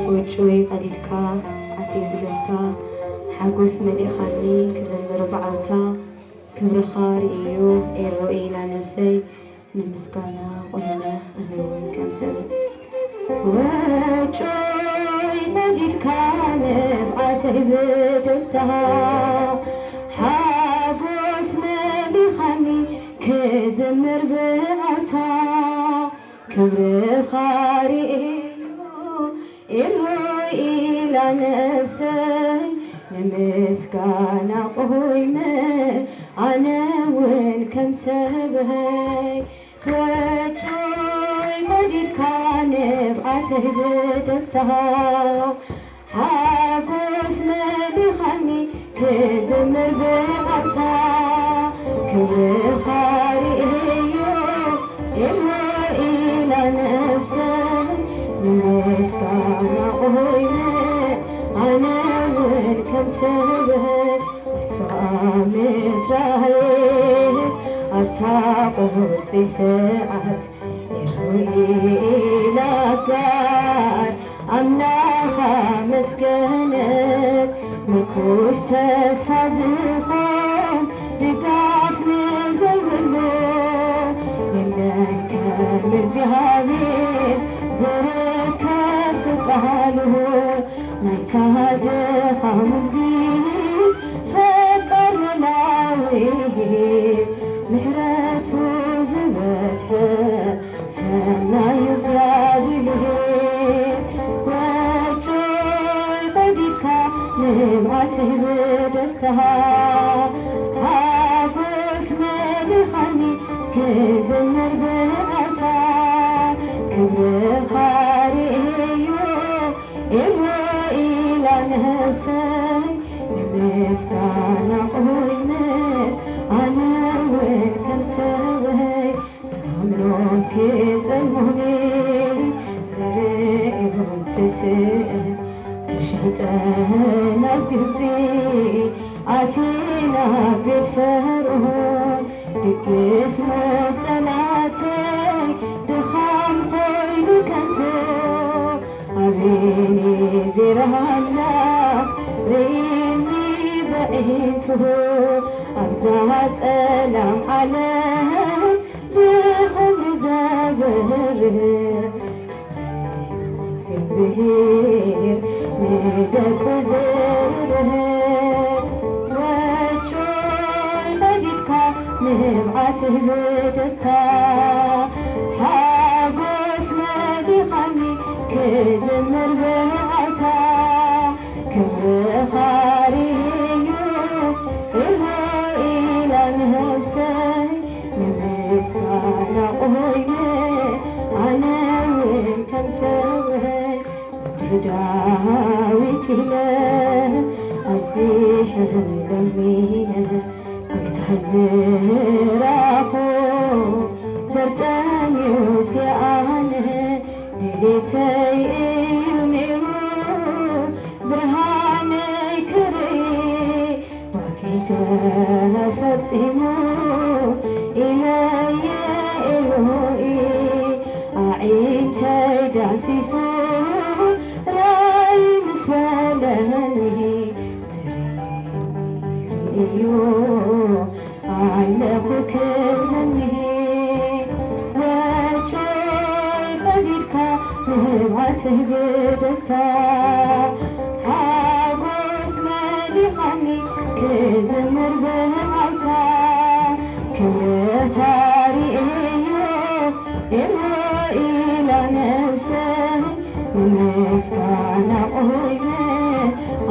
ወጩይ ቀዲድካ ኣትየ ብደስታ፣ ሓጎስ መሊእኻኒ ክዘምር ብዓውታ። ክብርኻ ርእዩ ኤሮ ኢላ ነብሰይ፣ ንምስጋና ቆይመ ኣነ እውን ከም ሰብ። ወጩይ ቀዲድካ ንብዓተይ ብደስታ፣ ሓጎስ መሊኻኒ ክዝምር ብዓውታ። ክብርኻ ርእዮ ኤሮይ ኢላ ነብሰይ፣ ንምስጋና ቆይመ ኣነ እውን ከም ሰበይ። ወጩይ ቀዲድካ ንብዓተይ ብደስታ፣ ሓጎስ መሊኻኒ ክዝምር ብዓውታ። ክብርኻ ርእዮ ኤሎ ኢላ ነብሰይ፣ ንምስጋና ቆይመ ኣነ እውን ከም ሰበይ። ተስፋ ምስ ራእየ ኣብታ ቁርፂ ሰዓት፣ ኤሎ ኢላ ኣጋር ኣምላኻ መስገነት። ምርኩስ ተስፋ ዝኾን ድጋፍ ንዘይብሉ፣ የለን ከም እግዚኣብሔር ዝርከብ ቃሉ። ናይታ ድኻም ጊዜ ፈቃር ሉዓላዊ፣ ምሕረቱ ዝበዝሐ ሰናዩ እግዚኣብሔር። ወጩይ ቀዲድካ ንብዓተይ ብደስታ፣ ሓጎስ መሊኻኒ ክዝምር ብዓውታ። ክብርኻ ርእዮ ኤሎ ኢላ ነብሰይ፣ ንምስጋና ቆይመ ኣነ እውን ከም ሰበይ። ዝኣምኖም ክጠልሙኒ፣ ዝርእዮም ትስእን። ተሸይጠ ናብ ግብፂ ኣትየ ናብ ቤት ፈርዖን፣ ድግስ ሞት ጸላእተይ ድኻም ኮይኑ ከንቱ። ኣቤኔዜር ኣምላኽ ርኢኒ በዒንቱ፣ ኣብዛ ጸላም ዓለም ብኽብሪ ዘብርህ እግዚኣብሔር ንደቁ ዘርህ። ወጩይ ቀዲድካ ንብዓተይ ብደስታ፣ ሓጎስ መሊኻኒ ክዝምር ብዓውታ። ክብርኻ ርእዩ እሞ ኢላ ነብሰይ፣ ንምስጋና ቆይመ ኣነ እውን ከም ሰበይ። ወዲ ዳዊት ኢለ ኣብዚሐ ለሚነ፣ ጎይታ ዝራኹ በርጠሚዮስ የኣነ። ድሌተይ እዩ ነይሩ ብርሃነይ ክርኢ፣ ባኪ ተፈጺሙ ኢለየ ኤሎይ። ኣዒንተይ ዳሲሱ ራእይ ምስ በለኒ፣ ዝርእየኒ ርእዮ ኣለኹ ክመምሄ። ወጮይ ፈዲድካ ንብዓተይ ብደስታ፣ ሓጎስ መሊኻኒ ክዝምር ብብዓውታ። ክብርኻ ርእዮ ኤሎ ኢላ ነብሰይ፣ ንምስጋና ቆይመ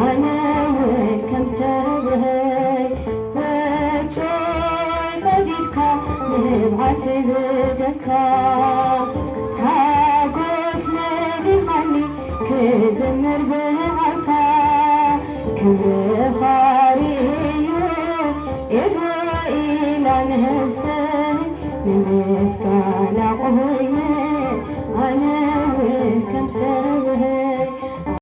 ኣነ እውን ከም ሰበይ። ወጮይ ፈዲድካ ንብዓተይ ብደስታ፣ ሓጎስ መሊኻኒ ክዝምር ብብዓውታ። ክብርኻ ርእዮ ኤሎ ኢላ ነብሰይ፣ ንምስጋና ቆይመ ኣነ እውን ከም ሰበይ።